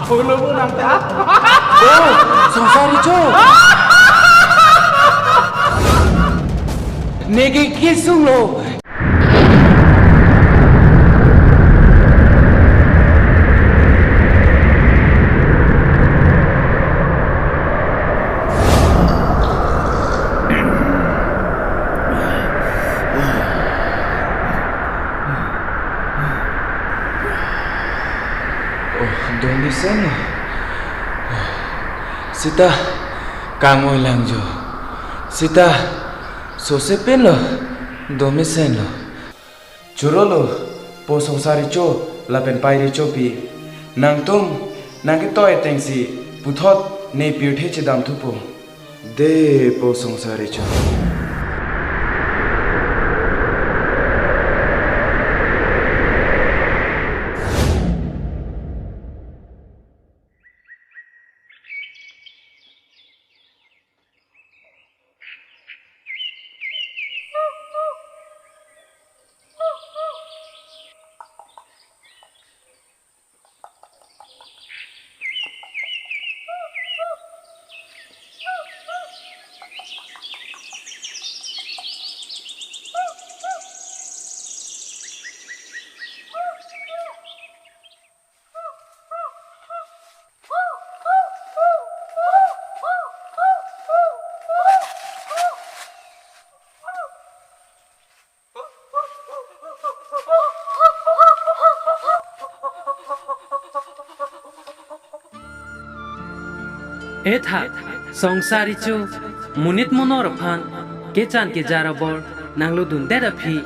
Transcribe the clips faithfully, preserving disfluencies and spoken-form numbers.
Holo bo nang ta. Oh, Songsar Recho. Neke kesung lo. Oh, dongmesen lo. Sita, kangoi lang jo. Sita, sose pen lo. Dongmesen lo. Choro lo, po Songsar Recho, lapen pei Rechopi. Nangtum, nangketoi atengsi, puthot ne pirthe chedam thupo. De po Songsar Recho. Etha, Songsar Recho, monit monor aphan, kechan kejar abor, nanglo dundet aphi,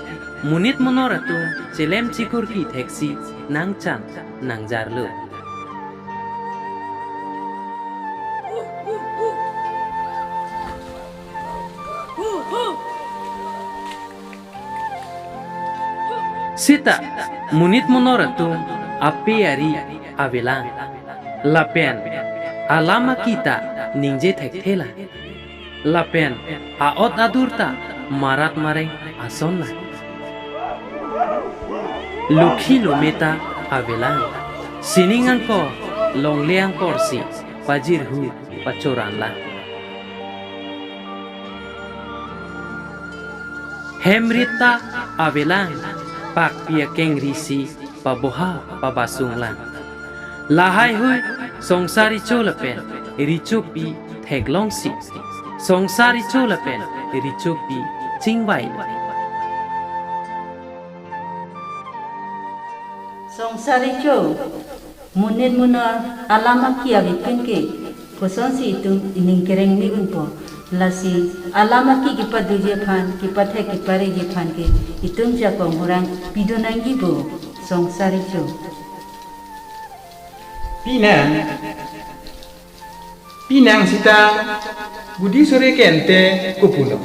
monit monor atum, chelem chikur ki theksi, nangchan, nangjarlo. Sita, monit monor atum ape ari avelang. Lapen alam akita ningje thekthelang. Lapen a-ot adur ta marat mareng ason lang. Lokhi lometa avelang. Sining angkor, longle angkorsi pajirhu pachoran lang. Hem rit ta avelang, pakpi akengrisi paboha pabasung lang. Lahaihui Songsar Recho lapen Rechopi theklongsi, Songsar Recho lapen Rechopi chingvai. Songsar Recho, monit monor alam aki avepin ke, kosonsi itum ining kereng mi unpo. Lasi alam aki kepadoji aphan, kepathek kepareji aphan ke, itum jakong hurang pido nangji bo, Songsar Recho. Pinang, pinang sita, gudi sore kente kopulo.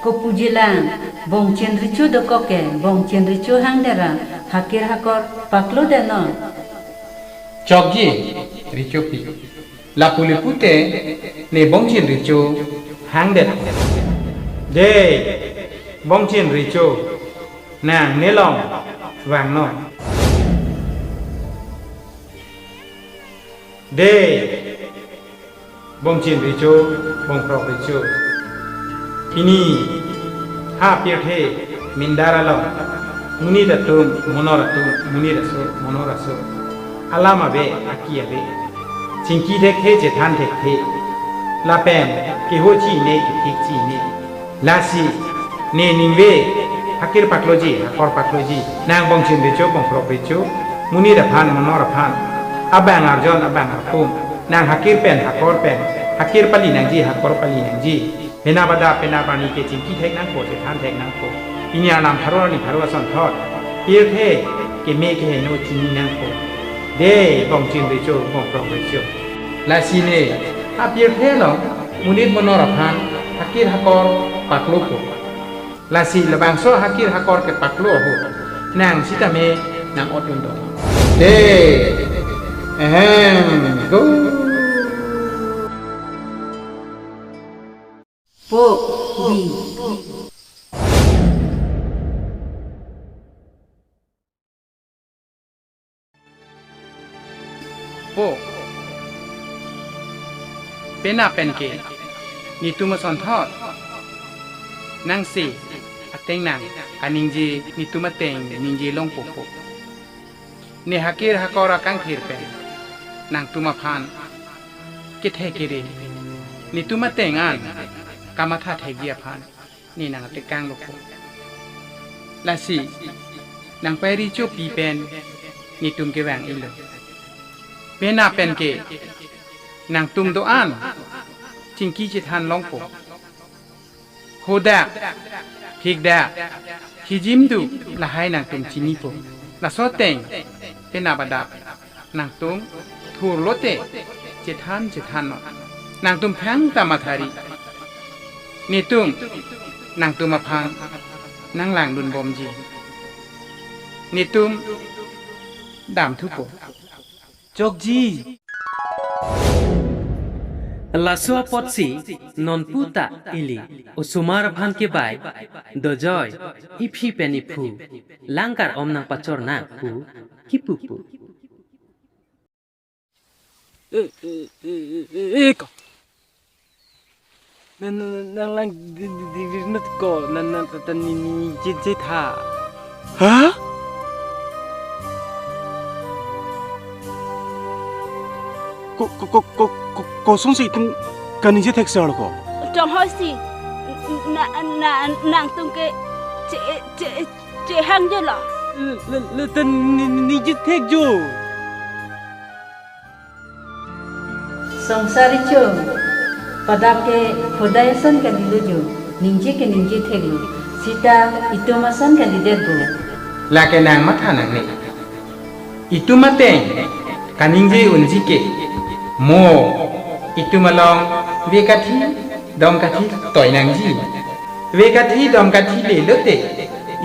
Kopuji lang, Bongchin Recho dokok ke, Bongchin Recho hangdera, hakir hakor paklo deno. Chokji, Rechopi. Lapu le pute, ne Bongchin Recho hangdet. Dei, Bongchin Recho, nang nelong vangnon. Dei, Bongchin Recho, Bongphrok Recho. Pini ha pirthe mindar along, monit atum, monor atum, monit aso, monor aso, alam ave, aki ave, chingki thekthe, chethan thekthe, lapen keho chine, kethik chine. Lasi ne ningve, hakir pakloji, hakor pakloji, nang Bongchin Recho, Bongphrok Recho, monit aphan, monor aphan, abang arjon, abang arpum, nang hakir pen, hakor pen, hakir pali nangji, hakor pali nangji. Penap adap, penap arni ke chingki thek nangpo, chethan thek nangpo. Pini arnam pharo arni pharo asonthot, pirthe keme keheno chini nangpo. Dei, Bongchin Recho, Bongphrok Recho. Lasi ne, ha pirthe along, monit monor aphan, hakir hakor paklopo. Lasi labangso hakir hakor kepaklo ahut, nang sitame nang-ot undong. Dei, ehem, go. Po, bi. Po, Pen apen ke, netum asonthot nangse ateng nang kaningje netum ateng ningje longpo po. Ne hakir hakor akangthir pen nangtum aphan kethek kere, netum ateng an kamatha thekji aphan ne nangtekanglo po. Lasi nangpei Richopi pen netum kevang-ilo. Pen apen ke nangtum do-an chingki chethan longpo. Hodak, phikdak, hijim do lahai nangtum chinipo. Laso ateng pen abadap nangtum thurlote chethan chethannon. Nangtum thangta mathari. Netum nangtum aphan nanglangdunbomji. Netum damthupo. Chokji. Laso apotsi nonpu ta ili osomar aphan kebai dojoi iphi pen iphu langkar om nangpachor nang pu kipu pu. Eh, eh, eh, eh, eh, eh, ko. Nang, nang, nang lang di, di, di, di, nut ko, nang, nang, ta, ta, ni, ni, je, je, tha. Ha? Ko, ko, ko, ko, ko, kosonsi itum kaningje thekser lo ko? Tonghoi si, na, na, nangtum ke, che, che, chehang jo lo. Le, le, le, ta, ni, ni, ningje thek jo. Songsar Richo, padap ke hodai ason kalilo jo, ningje ke ningje theklo, sita itum ason kalidet bo. Lake nang matha nangne. Itum ateng kaningje unji ke, mo itum along ve kathi, dom kathi toi nangji. Ve kathi, dom kathi lelote,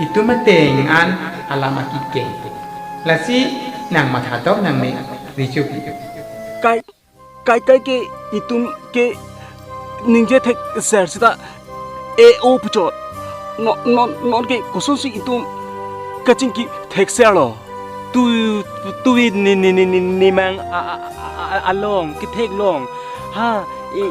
itum ateng an alam akikeng. Lasi nang matha tok nangne Richopi. Kai, kai, kai ke itum ke ningje thekser sita e o puchot. Non, non, non ke kosonsi itum kachingki thekser lo. Tu, tu, tuvi ne, ne, ne, ne, nemang a, a, a, a, along, kethek long. Ha, e, e,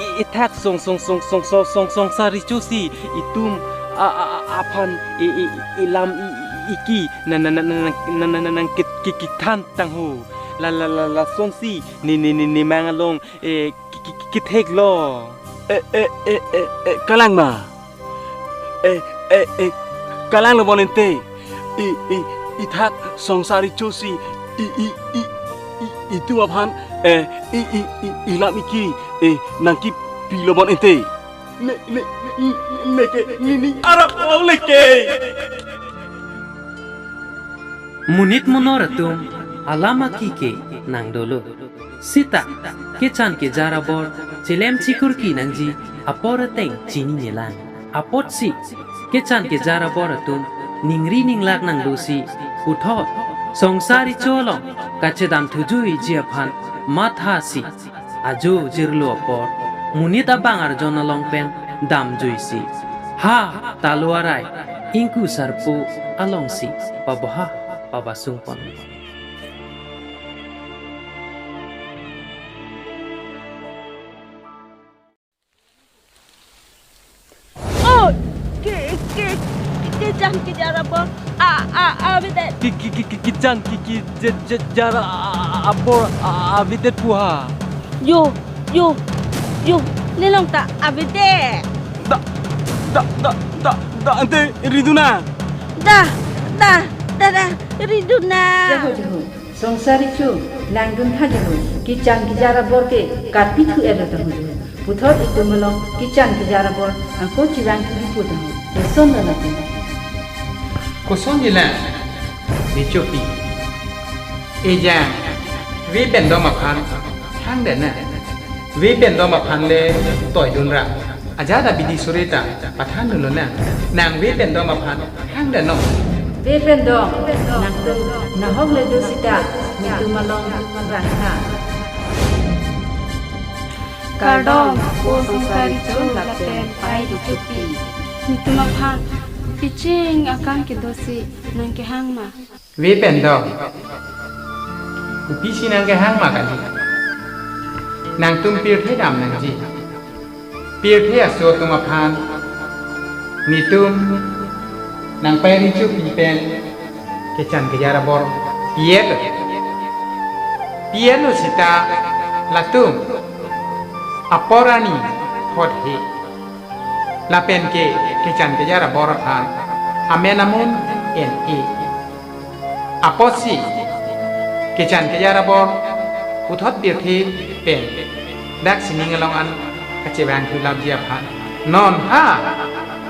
e, ethak song, song, song, song, song, song, Songsar Richo si itum a, a, a, aphan e, e, e, lam i, i, iki, na, na, na, na, na, na, na, na, na, kit, kit, kithan tangho. La, la, la, lasonsi, ne, ne, ne, nemang along, e, ki, ki, ki, kethek lo. E, e, e, e, e, kalang ma. E, e, e, kalang lo bon ente. I, i, ethak Songsar Richo si, i, i, i, i, itum aphan, e, i, i, i, ilam iki, e, nangkipi lo bon ente. Ne, ne, ne, ne ke, ne, ne, arap, oh, ne ke. Monit monor atum alam akike nang dolo. Sita, kechan kejar abor, chelem chikurki nangji, apor ateng chininelang. Apotsi, kechan kejar abor atum, ningri ninglak nang dosi, puthot, Songsar Richo along, kachedam thujuiji aphan, mathasi, ajo jirlo apor, monit abang arjon along pen damjuisi. Ha, talo arai, ingku sarpo alongsi, paboha, pabasung pon. Oh, ke, ke, ke, kechan kejar abor. A, a, avedet. Ke, ke, ke, ke, kechan ke, ke, je, je, jar, a, a, abor, a, avedet puha. Yo, yo, yo, lelong ta avedet. Da, da, da, da, da, ante ridun nang. Da, da, da, da, ridun nang. Jaho, jaho. Songsar Richo, langdun tha jaho, kechan kejar abor ke karpi thu-et lo taho jaho. Puthot itum along kechan kejar abor angko chevang thuji pu taho. Koson lo lapen. Koson jilang, Richopi. Ejang, ve pen dom aphan, hang dana. Ve pen dom aphan le toidun ra. Ajat abidi sore ta pathan dun lonang. Nang ve pen dom aphan hang dano. Ve pen dom, nangtum nahok le do sita, netum along vangtha. Kardom, ko Songsar Richo lapen pei Richopi. Netum aphan piching akam kedosi nangkehang ma? Ve pen dom. Kopisi nangkehang ma kali. Nangtum pirthe dam nangji. Pirthe aso atum aphan netum nangpairinchokpi pen kechan kejar abor pi-et. Pi-etlo seta latum apor arni hot he. Lapen ke kechan kejar abor aphan amen amun en-e. Apotsi kechan kejar abor puthot pirthe pen dak sining along an kachevang thulapji aphan non ha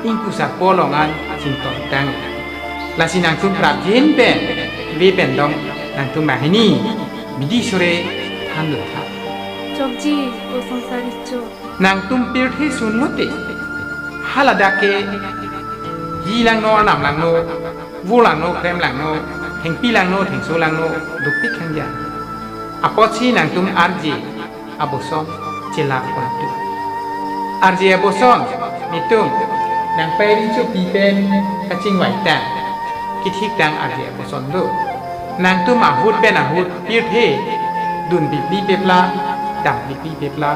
ingku sarpo along an chington tang. Lasi nangtum prapjin pen ve pen dong nangtum banghini bidi sore than lo ha. Chokji, o songsari chok. Nangtum pirthe sunlote haladak ke ji langno, arnam langno, vu langno, krem langno, thengpi langno, thengso langno dukpik khangja. Apotsi nangtum arje aboson chelar pontu. Arje aboson netum nangpairinchokpi pen kachingvai tang, kethik tang arje aboson do. Nangtum ahut pen ahut pirthe dun pipi pepla, dam pipi pepla,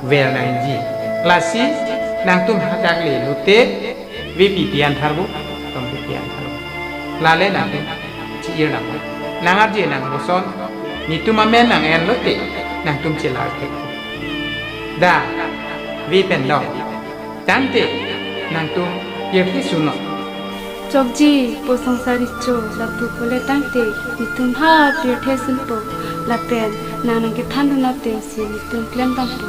vel nangji. Lasi nangtum hadak le lote ve pipi an tharbo, dam pipi an tharbo. Lale nangtum chi-ir nangpo. Nang arje nang aboson netum amen nang-en lote nangtum chelar thek. Da, ve pen dong. Tangte nangtum pirthe sunon. Chokji, po songsari chok, lapu pule tangte netum ha pirthe sunpo, lapen nang nangkethan dunate si netum klem dampo.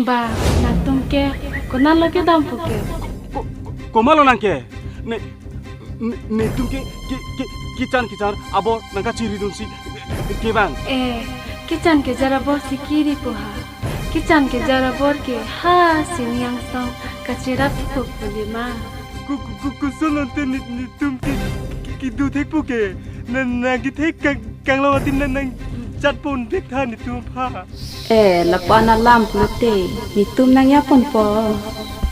Ba, nangtum ke konatlo kedampo ke? Ko-, ko-, komatlo nang ke? Ne, ne, netum ke, ke, ke, kechan kejar abor nangkachiri dunsi kevang. Eh, kechan kejar abor si keripo ha. Kechan kejar abor ke ha sining angsong kacherap thupo pulima. Ku, ku, ku, koson ante ne, netum ke, ke, kedo thekpo ke. Na, nangkethek kang, kanglo atin na nangchatpon bek tha netum aphan. Eh, lapu-an alam pulote netum nangyaponpo.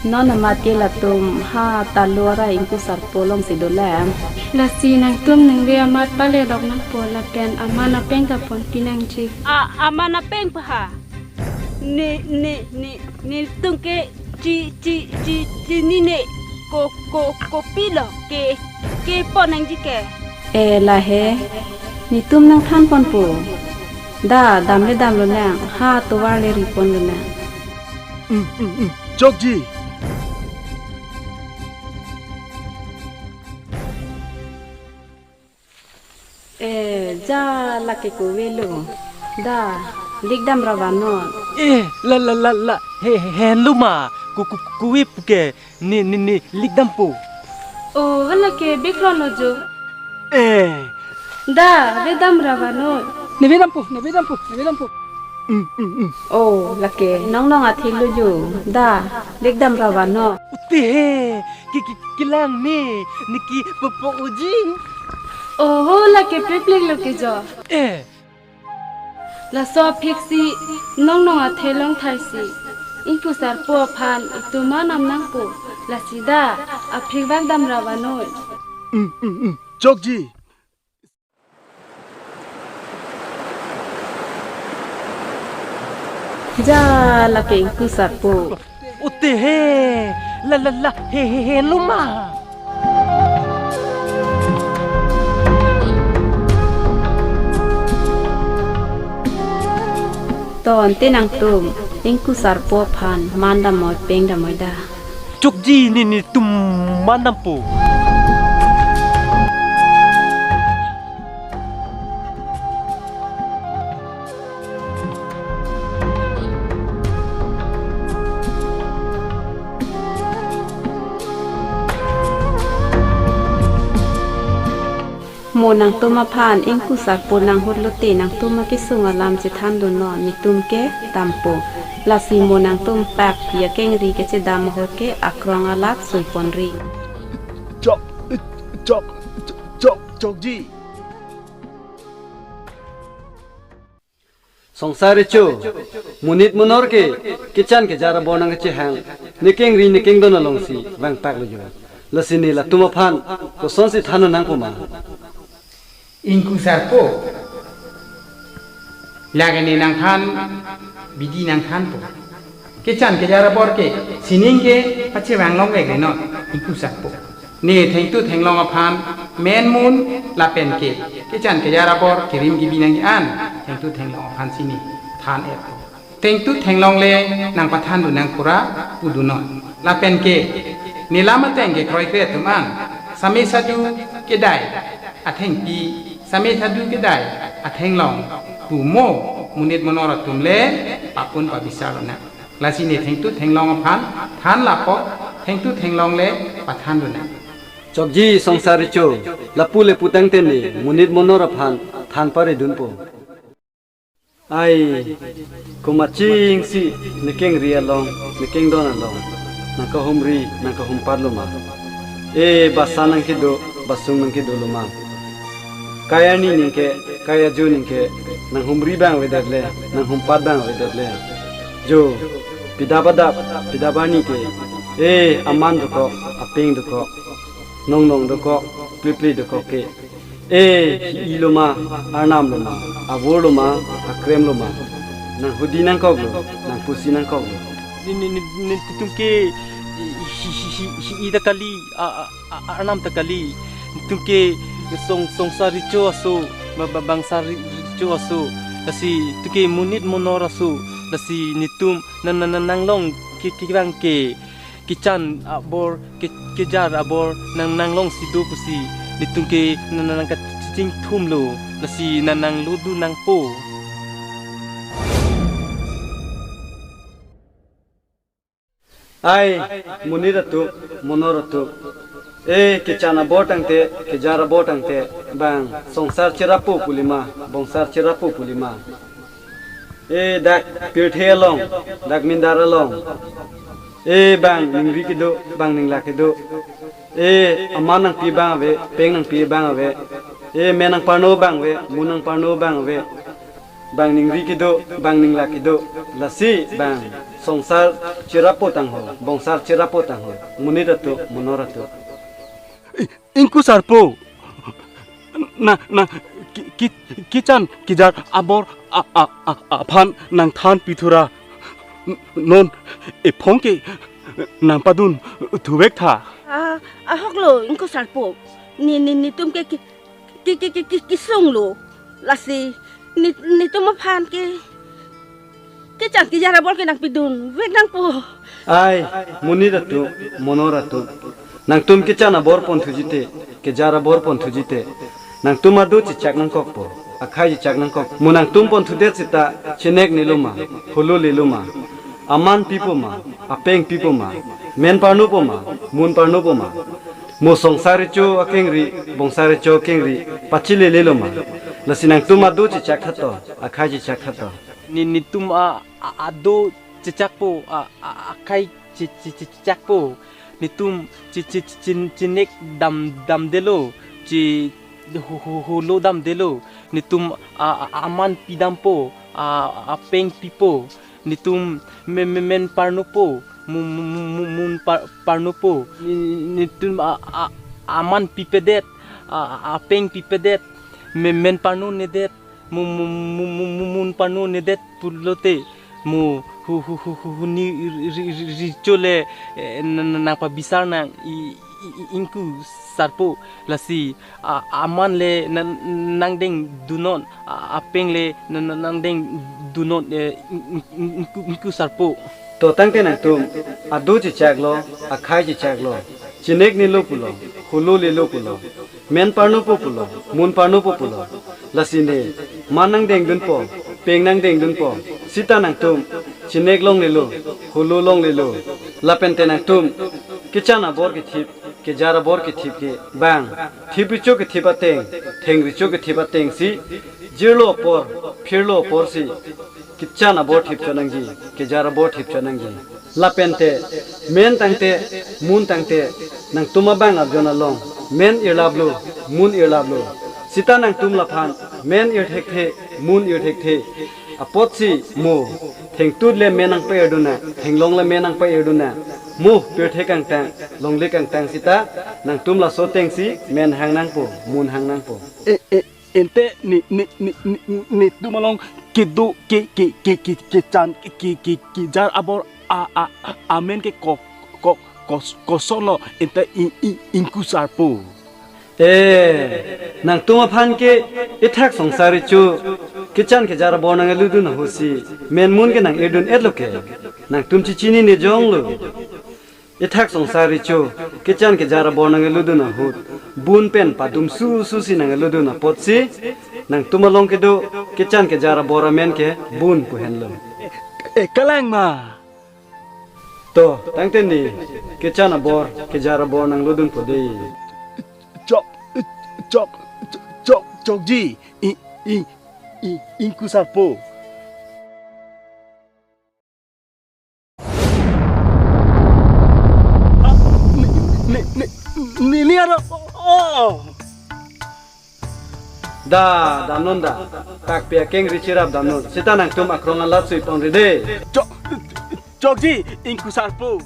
Non amat ke latum ha talo arai ingku sarpo alongsi dolang. Lasi nangtum ningve amat pale dok nangpo lapen aman apeng ta ponpi nangji. A, aman apeng pa ha. Ne, ne, ne, netum ke chi, chi, chi, chinine. Ko, ko, kopilo ke, kepon nangji ke? Eh, lahei, netum nangthanponpo. Da, damle damlo nang, ha tovar le ripon lo nang. Mm, mm, mm. Chokji. Eh, ja lake kove lo. Da, likdam ra vannoi. Eh, la, la, la, la. He, he, henlo ma. Ku, ku, kove puke. Ne, ne, ne, likdampo. Oh, hala ke biklo lo jo. Eh. Da, vedam ra vannoi. Ne vedampo, ne vedampo, ne vedampo. Mm, mm, mm. Oh, lake nongnong athelo jo. Da, likdam ra vannoi. Ute he, ke, ke, kelang ne, niki popo uji. Oho, lake peplek lo ke jo. Eh. Laso aphiksi nongnong athe longthaisi ingku sarpo aphan itum manam nangpo, lasi da aphik vak dam ra vannoi. Mm, mm, mm. Chokji. Ja lake ingku sarpo. Ute he, la, la, la, he, he, henlo ma. To ante nangtum ingku sarpo aphan man damnoi peng damnoi da. Chokji, ne, netum man dampo. Mo nangtum aphan ingku sarpo nanghut lote nangtum akesung alam chethan dunnon, netum ke dampo. Lasi mo nangtum pak pi akengri kechedam ahut ke akrong alat suiponri. Chok, chok, chok, chokji. Songsar Recho, monit monor ke, kechan kejar abor nangkachehang, nekengri nekengdon alongsi vangpaklo jo. Lasi ne latum aphan kosonsi than nangpo ma? Ingku sarpo, lake ne nangthan, bidi nangthanpo. Kechan kejar abor ke, sining ke pachevanglongvekre non, ingku sarpo. Ne thengtu thenglong aphan menmun lapen ke kechan kejar abor kerim kebi nangji an thengtu thenglong aphan si ne than-etpo. Thengtu thenglong le nangpathan dun nang pura pu dunnon. Lapen ke ne lam ateng kekroikre atum an same sadu kedai athengpi, same sadu kedai athenglong pu mo monit monor atum le papun pabisar lonang. Lasi ne thengtu thenglong aphan than lapo, thengtu thenglong le pathan dunang. Chokji Songsar Recho, lapu le pu tangte ne monit monor aphan than pare dunpo. Ai, komatchingsi nekengri along, nekengdon along nangkahumri nangkahumpatlo ma? E, basan nangkedo, basung nangkedolo ma? Kai arni ningke, kai ajo ningke, nanghumri abang avedet le, nanghumpat abang avedet le. Jo, pidap adap, pidap arni ke, e, aman dokok, apeng dokok, nongnong dokok, plepple dokok ke, e, hi-i lo ma, arnam lo ma, avur lo ma, akrem lo ma, nanghudi nangkoklo, nangpusi nangkoklo. Ne, ne, ne, netum ke hi, hi, hi, hi, hi-i ta kali, a, a, a, arnam ta kali. Netum ke song, Songsar Recho aso, ba, ba, Bangsar Re-, Recho aso. Lasi netum ke monit monor aso. Lasi netum na, na, na, nanglong ke, ke, kevang ke, kechan abor, ke, kejar abor nang, nanglongsi do pusi netum ke na, na, nangkachingthumlo. Lasi na, nanglo dun nangpo. Ai, monit atum, monor atum. E, kechan abor tangte, kejar abor tangte, bang songsar cherappo pu lima, bongsar cherappo pu lima. E, dak pirthe along, dak mindar along, e, bang ningri kedo, bang ningla kedo. E, aman nangpi abang ave, peng nangpi abang ave. E, men nangparno abang ave, mun nangparno abang ave. Bang ningri kedo, bang ningla kedo, lasi bang songsar cherappo tangho, bongsar cherappo tangho, monit atum, monor atum. I-, ingku sarpo, na, na, ki, ki, kechan kejar abor a, a, a, aphan nangthan pithura, n-, non ephong ke nangpadun thuvek tha. A, ahoklo, ingku sarpo, ne, ne, netum ke, ke, ke, ke, ke, ke, kesunglo. Lasi ne, netum aphan ke, kechan kejar abor ke nangpidunvek nangpo. Ai, monit atum, monor atum. Nangtum kechan abor ponthu jite, kejar abor ponthu jite, nangtum ado chechak nangkokpo, akhai chechak nangkok. Mo nangtum ponthudet seta, chenek nelo ma, holo lelo ma, aman pipo ma, apeng pipo ma, men parnopo ma, mun parnopo ma. Mo songsar recho akengri, bongsar recho akengri, pachele lelo ma. Lasi nangtum ado chechak tha to, akhai chechak tha to. Ne, netum a, a, ado chechakpo, a, a, akhai che, che, che, chechakpo. Netum che, che, che, che, chenek dam, damdelo, che, ho, ho, holo damdelo. Netum a, a, aman pidampo, a, apeng pipo. Netum me, me, men parnopo, mu, mu, mu, mu, mun par, parnopo. Ne, netum a, a, aman pipedet, a, a, apeng pipedet, me, men parnonedet, mu, mu, mu, mu, mu, mun parnonedet pulote, mo hu, hu, hu, hu, huni ri, ri, ri, recho le, eh, na, na, nangpabisar nang i, i, i, ingku sarpo, lasi a, aman le na, nangdengdunnon, a, apeng le na, na, nangdengdunnon, eh, ing, ing, ing, ingku, ingku sarpo. To tangte nangtum ado chechaklo, akhai chechaklo, chenek nelo pulo, holo lelo pulo, men parnopo pulo, mun parnopo pulo. Lasi ne man nangdengdunpo, peng nangdengdunpo, seta nangtum chenek longlelo, holo longlelo. Lapente nangtum kechan abor kethip, kejar abor kethip ke bang, thip recho kethip ateng, theng recho kethip ateng si, jirlo apor, phirlo apor si, kechan abor thip chot nangji, kejar abor thip chot nangji. Lapen te, men tangte, mun tangte, nangtum abang arjon along, men irlaplo, mun irlaplo. Sita nangtum laphan, men irthekthe, mun irthekthe. Apotsi mo, thengtut le men nangpa-irdun nang, thenglong le men nangpa-irdun nang. Mo, pirthe kangtang, longle kangtang sita, nangtum laso ateng si, men hang nangpo, mun hang nangpo. E, e, ante ne, ne, ne, ne, netum along kedo ke, ke, ke, ke, kechan ke, ke, kejar abor a, a, a, amen ke ko, ko, kos-, kosonlo ante i, i, ingku sarpo. E, nangtum aphan ke ethak songsar recho kechan kejar abor nangludun ahut si men mun ke nang-irdun-etlo ke. Nangtum chechinine jonglo. Ethak songsar recho kechan kejar abor nangludun ahut, bun pen padum susu si nangludun apotsi, nangtum along kedo kechan kejar abor amen ke bun pu henlo. E, kalang ma? To, tangte ne, kechan abor, kejar abor nangludunpo dei. Chok, chok, chok, chok, chokji, i, i, i, ingku sarpo. Ne, ne, ne, ne, ne, aro, oh. Da, damnon da. Takpi akeng richirap damnon. Sita nangtum akrong alat sui pon ride. Chok, chokji, ingku sarpo.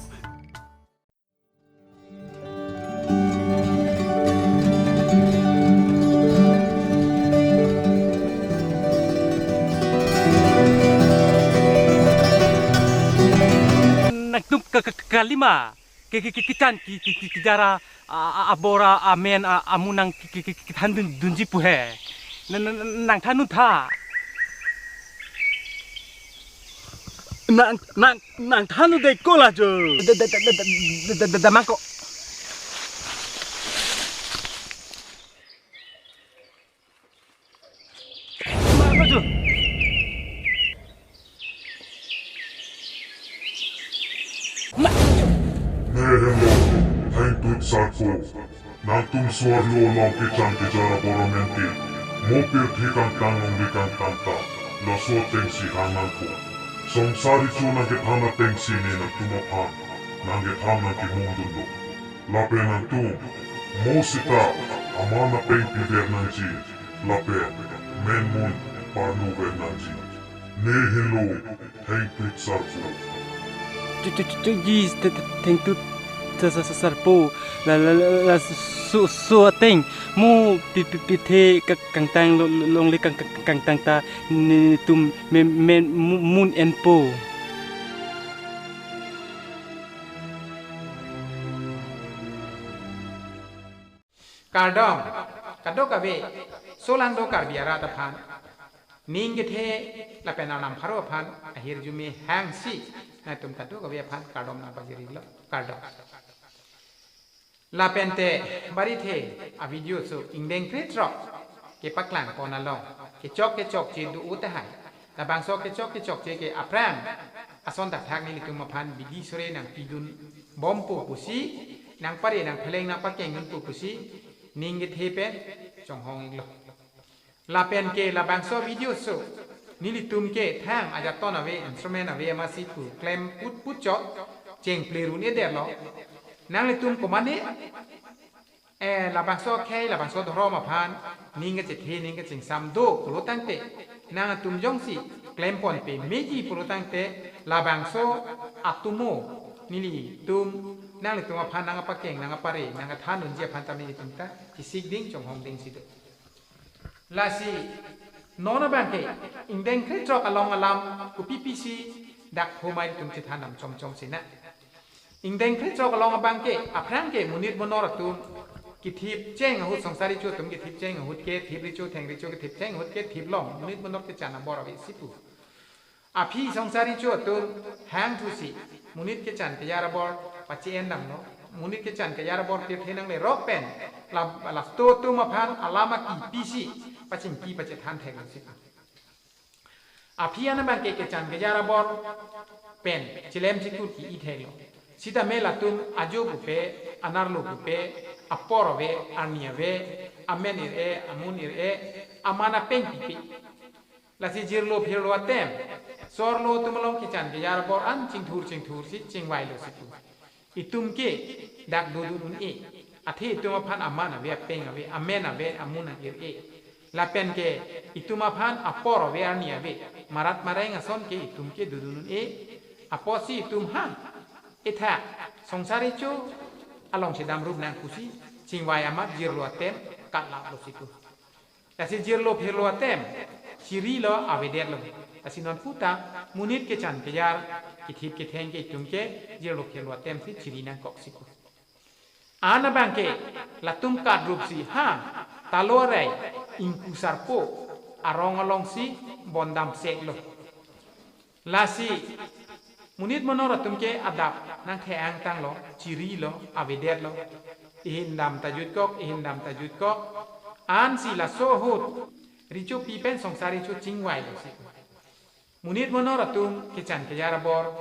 Nangtum ka, ka, ka, kalima. Ke, ke, ke, kechan ke, ke, ke, kejar a, a, a, abor a, amen a, amun nang ke, ke, ke, kethan dun, dunji pu he. Na, na, na, nangthan un tha. Nang, nang, nangthan un dei ko la jo. Da, da, da, mangko. Mangko jo. Ne henlo, thengtut sarpo. Nangtum so-arlo along kechan kejar abor amen ke, mo pirthe kangtang longle kangtang ta, laso ateng si hang nangpo. Songsar recho nangkethan ateng si ne nangtum aphan nangkethan nangkemung dunlo. Lapen nangtum, mo sita, aman apeng piver nangji, lapen men mun parnuver nangji. Ne henlo, thengtut sarpo. Chu, chu, chu, chu, ji, the, the, thengtut sa, sa, sa, sarpo. La, la, la, la, so, so ateng. Mo pi, pi, pirthe ka, kangtang lo, lo, longle kang, kang, kangtang ta netum me, me, mu, mun enpo. Kardom, kadokave, solangdo Karbi arat aphan, ning kethe lapen arnam pharo aphan, ahirjume hangsi, nangtum kadokave aphan, kardom nangpajirilo, kardom. Lapen te, bari the, a video so, ingdeng krethrok, kepaklang pon along, kechok kechokche do-o tahai, labangso kechok kechokche ke aphrang ason thakthak nelitum aphan bidi sore nangpidun bompo pusi, nangpare nangpheleng nangpakengdunpo pusi, ning kethe pen chonghong-iklo. Lapen ke labangso video so, nelitum ke thang ajaton ave, instrument ave amatsi pu klem put put chot, chengple run-edetlo. Nanglitum komane, eh, labangso akhei, labangso dhorom aphan, ning kachethe, ning kachingsam do, pulo tangte, nangtum jongsi klem ponpe meji pulo tangte, labangso atomo, nelitum, nanglitum aphan nangkapakeng, nangkapare, nangkathan unji aphan tame nelitum ta, chesik ding, chonghong ding si do. Lasi, non abang ke, ingdeng krethrok along alam, kopi pisi, dak homai tum chethan nam chom chom sina. Ingdeng krethrok along abang ke, aphrang ke monit monor atum, kethip cheng ahut songsar recho atum kethip cheng ahut ke, thip recho theng recho kethip cheng ahut ke, thip long, monit monor kechan abor ave si pu. Aphi songsar recho atum hangthusi, monit kechan kejar abor pache-en damlo, monit kechan kejar abor pirthe nanglerok pen, la, laso atum aphan alam aki pisi, pachingki pachethan theklo si. Aphi an abang ke kechan kejar abor pen, chilem chikut ki-i theklo. Sitame latum ajo pupe, anerlo pupe, apor ave, arni ave, amen ir-e, amun ir-e, aman apeng pipe. Lasi jirlo phirlo atem, sorlo atum along kechan kejar abor an chingthur chingthur si chingvailo si pu. Itum ke dak dodun un-e. Athe itum aphan aman ave, apeng ave, amen ave, amun ir-e. Lapen ke itum aphan apor ave, arni ave, marat mareng ason ke itum ke dodun un-e. Apotsi itum ha ethak songsar recho along chedam rup nang pusi chingvai amat jirlo atem katlaplo si pu. Lasi jirlo phirlo atem chirilo, avedetlo. Lasi non puta monit kechan kejar kethip ketheng ke itum ke jirlo phirlo atem si chiri nangkok si pu. An abang ke latum kat rup si ha talo arai ingku sarpo arong along si bondam seklo. Lasi monit monor atum ke adap nangthe-ang tanglo, chirilo, avedetlo. Ihin dam ta jutkok, ihin dam ta jutkok. Ansi laso ahut recho pi pen songsar recho chingvailo si. Monit monor atum kechan kejar abor,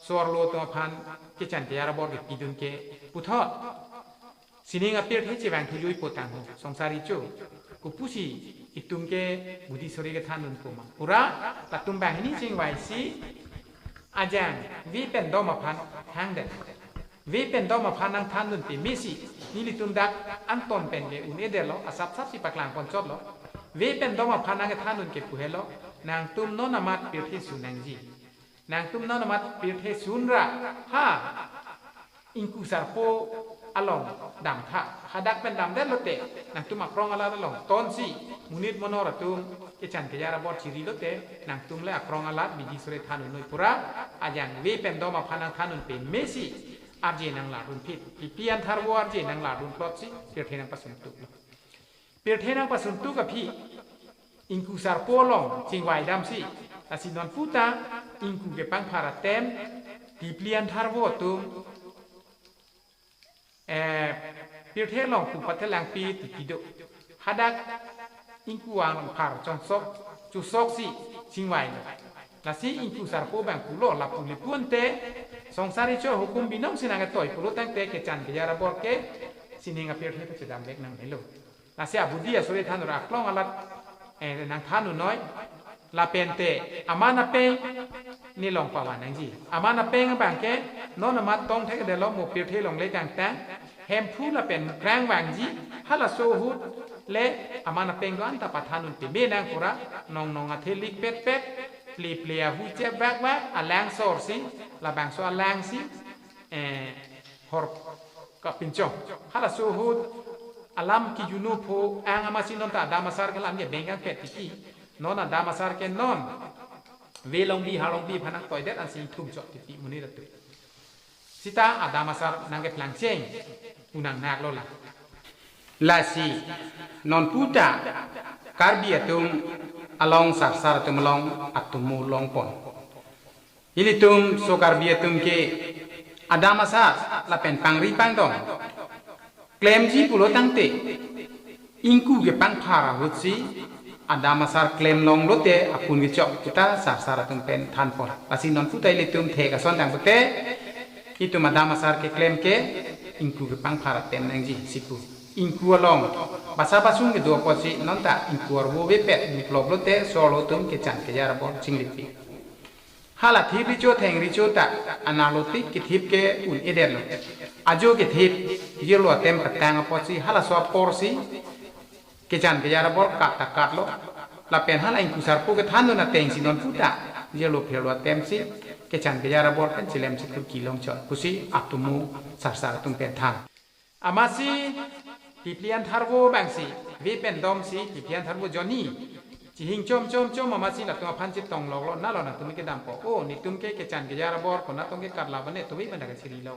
sorlo atum aphan kechan kejar abor kepidun ke puthot sining apirthe chevang thujui potang ho, songsar recho. Kopusi itum ke budi sore kethandun puma. Pura latum banghini chingvai si ajang ve pen dom aphan hangdet. Ve pen dom aphan nangthandun peme si, nelitum dak anton pen ke un-edetlo, asap sap si paklang ponchotlo. Ve pen dom aphan nangkethandun ke pu helo, nangtum non amat pirthe sun nangji. Nangtum non amat pirthe sun ra, ha ingku sarpo along damtha. Hadak pen damdetlo te, nangtum akrong alat along tonsi monit monor atum kechan kejar abor chirilo te, nangtum le akrong alat bidi sore thandun noi pura, ajang ve pen dom aphan nangthandun peme si arje nanglardun phit. Pipi an tharvo arje nanglardun plot si pirthe nangpasun tuklo. Pirthe nangpasun tuk aphi ingku sarpo along chingvai dam si. Lasi non puta ingku kepangphar atem Tipli an tharvo atum, eh, pirthe along pu pathelangpi tipi do. Hadak ingku angphar chongsok chusok si chingvailo. Lasi ingku sarpo abang pulo, lapu le pu ante songsar recho ahukum binong si nangketoi pulo tangte kechan kejar abor ke sining apirthe pachedam vek nang helo. Lasi abudi asore thanur aklong alat, eh, nangthandun noi. Lapen te aman apeng nelong pavan nangji. Aman apeng abang ke non amat tong thekdetlo, mo pirthe along le kangtang, Hemphu lapen Mukrang vangji, halaso ahut le aman apeng do-an ta pathandun peme nang pura, nong nong athe lik pet pet, ple ple ahu chep vak vak, alang sor si, labangso alang si, eh, hor kapinchong. Halaso ahut alam kejunu pho ang amatsi non ta Adam Asar ke lam ke bengkang pet tiki. Non Adam Asar ke non ve longbi ha longbi aphan nangtoidet ansi thum chok tiki monit atum. Sita Adam Asar nangkeplang cheng unang naklo la. Lasi non puta Karbi atum along sarsar atum along atomo longpon. Ilitum so Karbi atum ke Adam Asar lapen pangri pangdong klemji pulo tangte, ingku kepangphar ahut si Adam Asar klem longlo te apun kechok kita sarsar atum pen thanpon. Lasi non puta ilitum thek ason tang pute, itum Adam Asar keklem ke ingku kepangphar atem nangji si pu. Ingku along basa basung kedo apotsi non ta ingku arvo vepet muklop lo te sorlo atum kechan kejar abor chinglipik. Hala thip recho theng recho ta anerlo tik kethip ke un-edetlo. Ajo kethip jirlo atem patang apotsi halaso apor si kechan kejar abor kat ta katlo. Lapen hala ingku sarpo kethandun ateng si non puta jirlo phirlo atem si kechan kejar abor pen chilem si kurki longchot pusi atomo sarsar atum pen than. Amatsi Tipli an tharvo abang si ve pen dom si Tipli an tharvo jonni chihing chom chom chom amatsi latum aphan chetong loklo, nalo nangtum kedampo. O, netum ke kechan kejar abor konat tong ke karla bane, tumi banda ke chiri lo.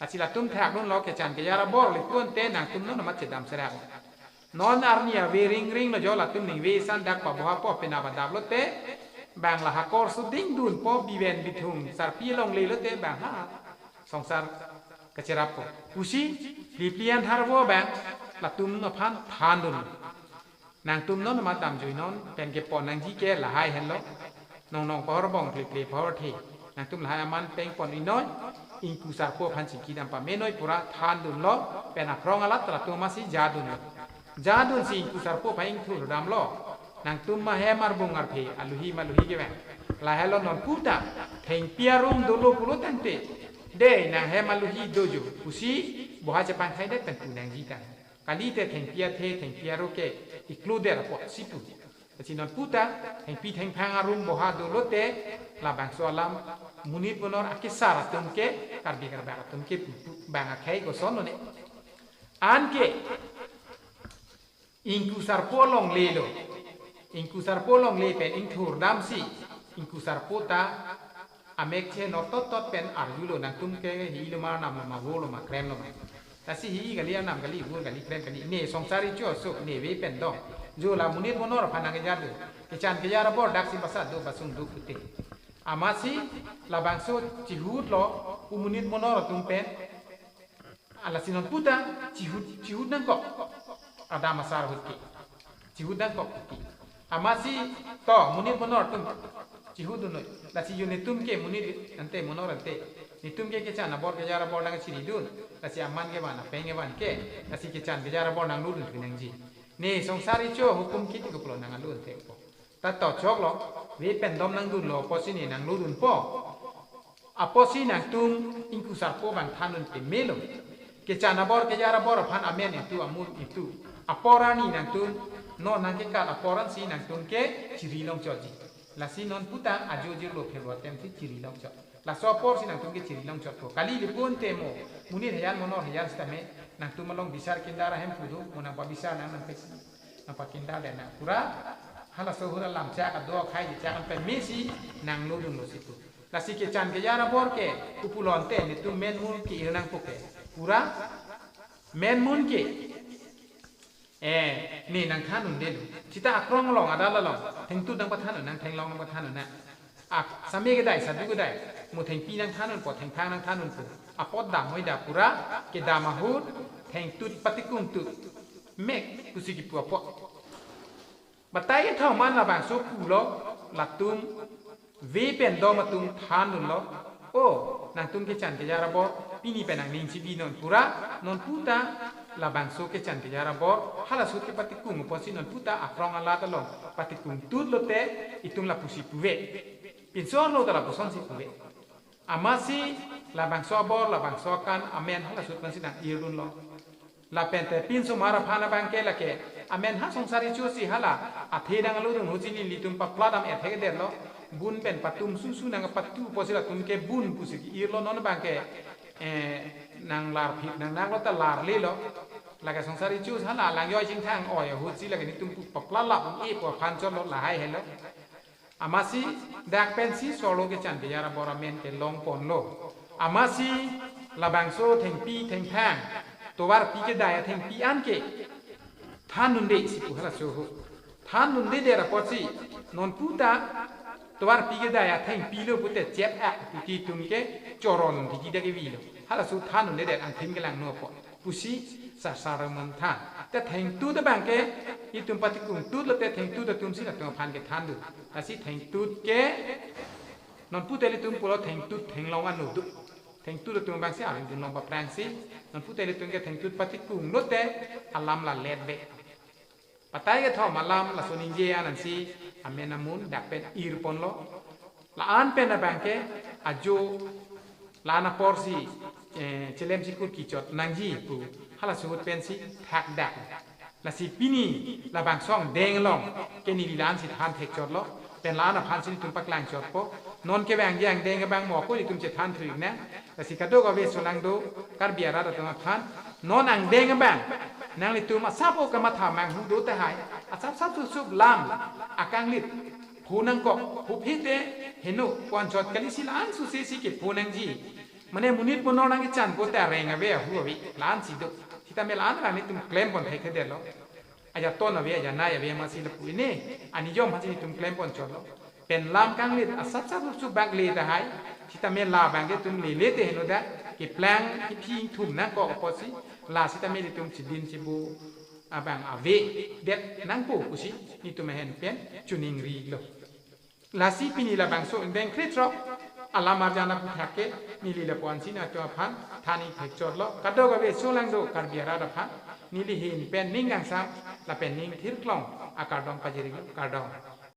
Lasi latum thakdunlo kechan kejar abor le pu ante nangtum non amat chedam serak. Non arni ave ring ring lo jo, latum ningve isan dak paboha po penap adap lo te, bang la hakor suding dunpo, biven bithung sarpi longle lo te bang ha songsar kacherappo pusi Tipli an tharvo abang latum aphan thandun. Nangtum non amat damjui non, pen kepon nangji ke lahai henlo. Nong nong pahor bong, ple ple pahor the. Nangtum lahai aman peng pon-i noi. ingkusarpo aphan chingki dam pamenoi pura thandunlo, pen aphrong alat latum amatsi jadunlo. Jadunsi ingkusarpo aphan ingthurdamlo. Nangtum ma hem arbung arphe, aluhi ma aluhi kevang. Lahelo non puta, thengpi arum dolo pulo tangte, dei nang hem aluhi dojo pusi boha chepangthaidet pen pu nangji tang. Kalite thengpi athe, thengpi aro ke iklodetpo si pu. Lasi non puta, thengpi thengphang arum boha dolote, labangso alam monit monor akesar atum ke, Karbi Karbak atum ke pu, pu, bang akhei kosonlone. Anke, ingkusarpo longlelo. Ingkusarpo longle pen ingthurdamsi, ingkusarpo ta amek chenor tot tot pen arjulo, nangtum ke hi-i loma, arnam loma, vo loma, krem loma. Lasi hi-i kali, arnam kali, vo kali, krem kali. Ne songsar icho so, ne ve pen dong. Jo la monit monor aphan nangkejadu. Kechan kejar abor daksi basa do, basung do pute. Amatsi labangso chihutlo pu monit monor atum pen. Lasi non puta chihut, chihut nangkok. Adam asar ahut ke. Chihut nangkok ke. Amatsi to monit monor atum chihutdun noi. Lasi jo netum ke monit ante monor ante, netum ke kechan abor kejar abor nangchiridun. Lasi aman kevan, apeng kevan ke. Lasi kechan kejar abor nanglodun thu nangji. Ne songsar icho hukum kiti koplo nanglo ante po. Ta to choklo, ve pen dom nangdunlo apotsi ne nanglodunpo. Apotsi nangtum ingkusarpo abang thandun pemelo. Kechan abor kejar abor aphan amen ingtu, amun ingtu. Apor arni nangtum, non nangkekat apor ansi nangtum ke chiri longchotji. Lasi non puta ajo jirlo phelo atemsi chiri longchot. Laso aporsi nangtum ke chiri longchotpo. Kali lipun te mo, monit hejan monor hejan sitame, nangtum along bisar kindar ahemphu do, mo nangpabisar nang nangpesi. Nangpakindar de nang pura, halaso ahut alam chak ado akhai di chak an pemesi nanglodunlo si pu. Lasi kechan kejar abor ke, kupulonte netum men mun ke-ir nangpo ke. Pura, men mun ke. Eh, ne nangthandundelo. Sita akrong along, adal along, thengtut nangpathandun, nang thenglong nangpathandun na. Ak, same kedai, sadu kedai, mo thengpi nangthandunpo, thengphang nangthandunpo. Apot dam moi da pura, kedam ahut, thengtut patikung tut. Mek, pusi kipu apot. Batai kethom an labangso pulo, latum ve pen dom atum thandunlo. O, nangtum kechan kejar abor, pini pen nangning chibi non pura, non puta labangso kechan kejar abor, halaso ahut kepatikung apotsi non puta akrong alat along patikung tut lote, itum lapusi puve. Pinso arlo ta lapusonsi puve. Amatsi labangso abor, labangso akan, amen halaso ahut pensi nang-irdunlo. Lapen te pinsomar aphan abang ke lake, amen ha songsar icho si hala athe nanglodun ahutsi nelitum papla dam ethe kedetlo. Bun pen patum susu nangpatu apotsi latum ke bun pusi irlo non abang ke, eh, nanglarphit nang nanglo ta larlelo. Lake songsar icho hala lang joi chingthang oi ahutsi lake netum pu papla lap un-epo aphan chotlo lahai helo. Amatsi dak pensi solo kechan kejar abor amen kelongponlo. Amatsi labangso thengpi thengphang, tovarpi kedai athengpi an ke thandunde si pu halaso ahut. Thandundedet apotsi non puta tovarpi kedai athengpi lo pute chep ak puti atum ke choron titi dak kevilo. Halaso thandundedet angthin kelangno apot pusi sasar amen than. Te thengtut abang ke itum patikung tut lote thengtut atumsi latum aphan kethandun. Lasi thengtut ke non puta ilitum pulo thengtut thenglong anu do. Thengtut atum abangsi arum dunlong paprangsi, non puta ilitum ke thengtut patikung lote alam lalet be. Batai kethom alam laso ningje anansi amen amun dak pen irponlo. La-an pen abang ke ajo la-an aporsi, eh, chelem chikur kichot nangji pu halaso ahut pensi thakdak. Lasi pini labangso angdeng along ke neli la-ansi than thekchotlo. Pen la-an aphansi netum paklangchotpo. Non kevangji angdeng abang mo ako netum chethan thuik nang. Lasi kadokave solangdo Karbi arat atum aphan, non angdeng abang nanglitum asap o kamatha manghu do tahai, asap sap sup sup lam akanglit phu nangkok, phu phite heno ponchot kalisi la-an suse si kephu nangji. Mane monit monor nangkechan pote areng ave, ahu ave, la-ansi do. Sitame la-an ra netum klempon thekthedetlo. Ajaton ave, ajanai ave amatsi lapu-i ne, anijom aphansi netum klemponchotlo. Pen lam kanglit asap sap sup sup bak le tahai, sitame la abang ke itum lele te heno da, keplang kephi ingthum nangkok apotsi, la sitame netum chidin chibu abang avedet nangpo pusi netum ahin pen chiningrilo. Lasi pini labangso angdeng krethrok alam arjan aphuthak ke neli lapu-an si nangtum aphan than-ik thekchotlo. Kadokave solangdo Karbi arat aphan neli ahin pen ning kangsam lapen ning thirklong akardom pajirlo, kardom.